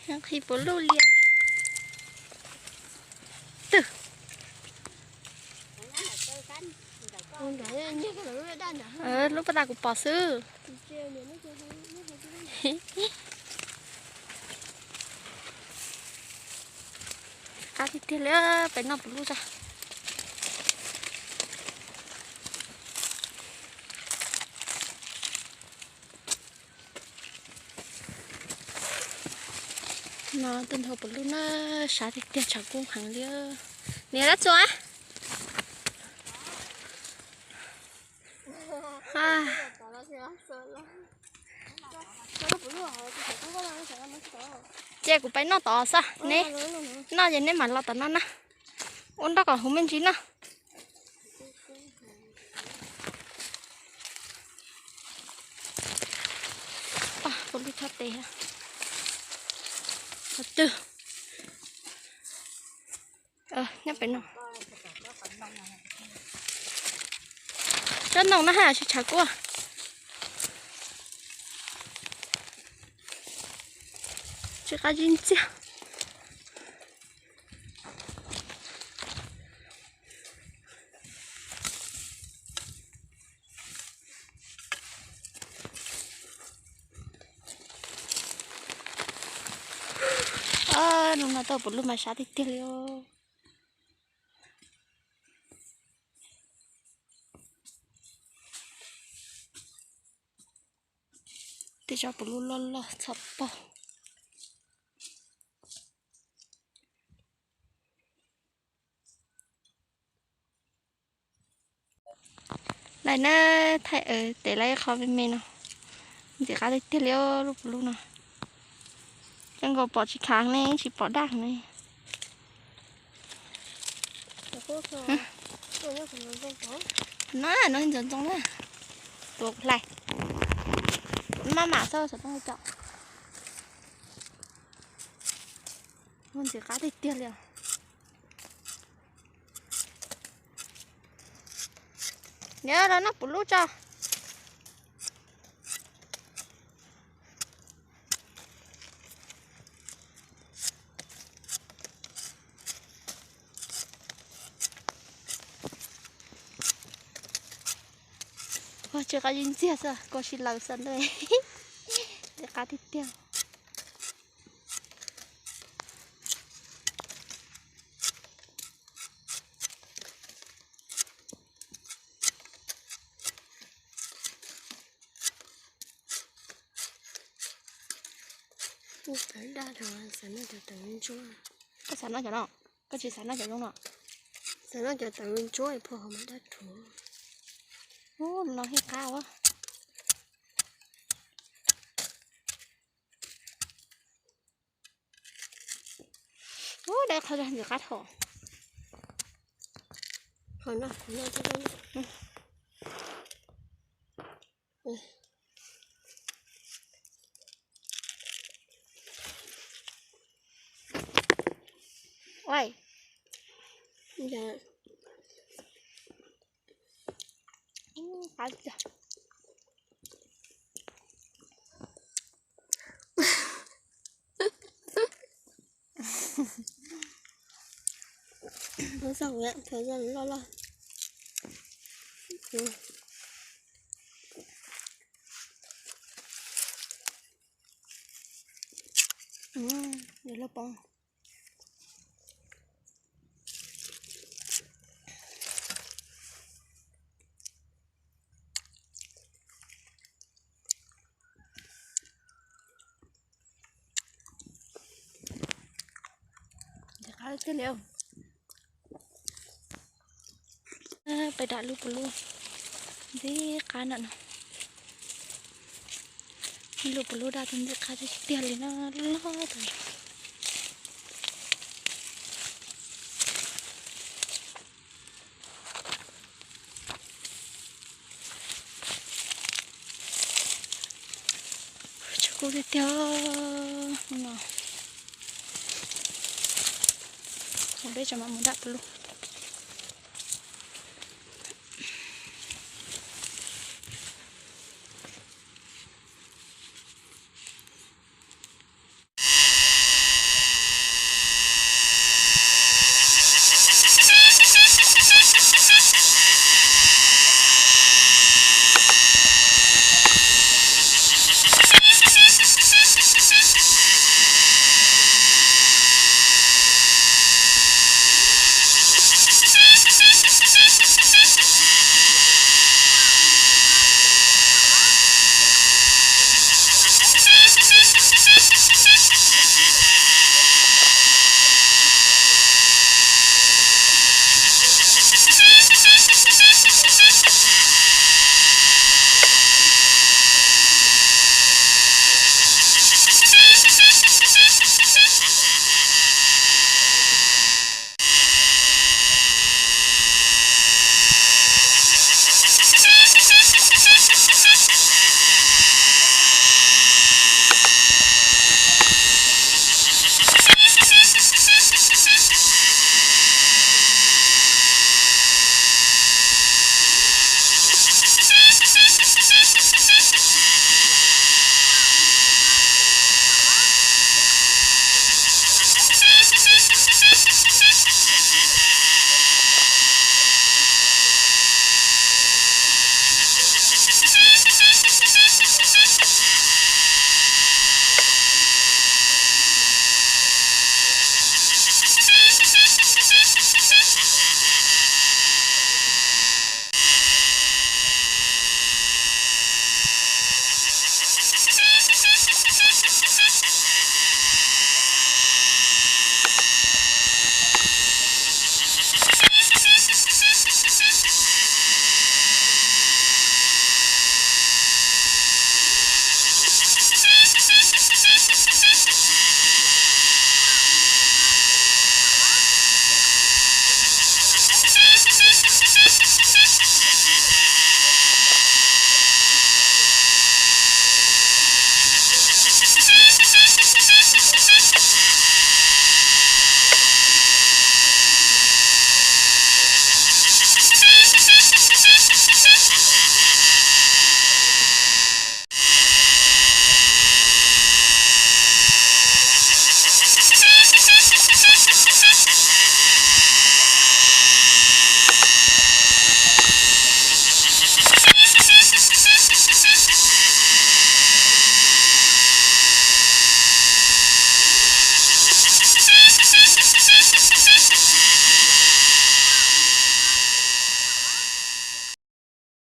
Nqhis puv luj lias. Twg? Lub pas tas kuv pom xwb. Qab tiag tiag li, peb noj puv luj tso. No tuaj nrog puv luj na, sab tiag tiag, tshav kub heev li. Niam dab txua. Ces kuv peb noj tod xwb, neb noj ces neb mam los tom no na. Ua nroj kom huv me ntsis na. Puv luj tshaj tes. Qhov twg? Nyob pem no. Tsob ntoo no haj tsis tshav kub. Tsis qab zib ntxiag. Hnub no tuaj puv luj mas sab tiag tiag li os. Tej tsob puv luj loj loj txhov pog. Lawm na, thaij tes lawv qhov me me no. Ntxim qab tiag tiag li lub puv luj no. Cov nkaus pom tsis khav ne, tsis pom daj ne. No, no ntxoov ntxoo na. Tua kuv hlais. Maj mam xwb, xov tooj cov. Ntxim qab tiag tiag li os. Niam los noj puv luj tso. Ua tsis qab zib ntxiag xwb, kua si lawm xwb ntag. Ntxim qab tiag tiag. Ub, daj rau xav noj cov tawv ntsuab. Koj xav noj cov no? Koj tsis xav noj cov zoo no? Xav noj cov tawv ntsuab es phom ho mas daj rhuav. Ub, no hib qab ua. Ub, daj qhov ntxim qab thaum. Qhov no, qhov no. Ua, qab tiag. Thov zog, thov zog loj loj. Loj poob. Ntxim qab tiag li. Peb dam lub puv luj ntxim qab na no. Lub puv luj daj tus ntxim qab tiag tiag li no, loj tas. Tshav kub tiag tiag no. Peb tseem mam mus dam puv luj.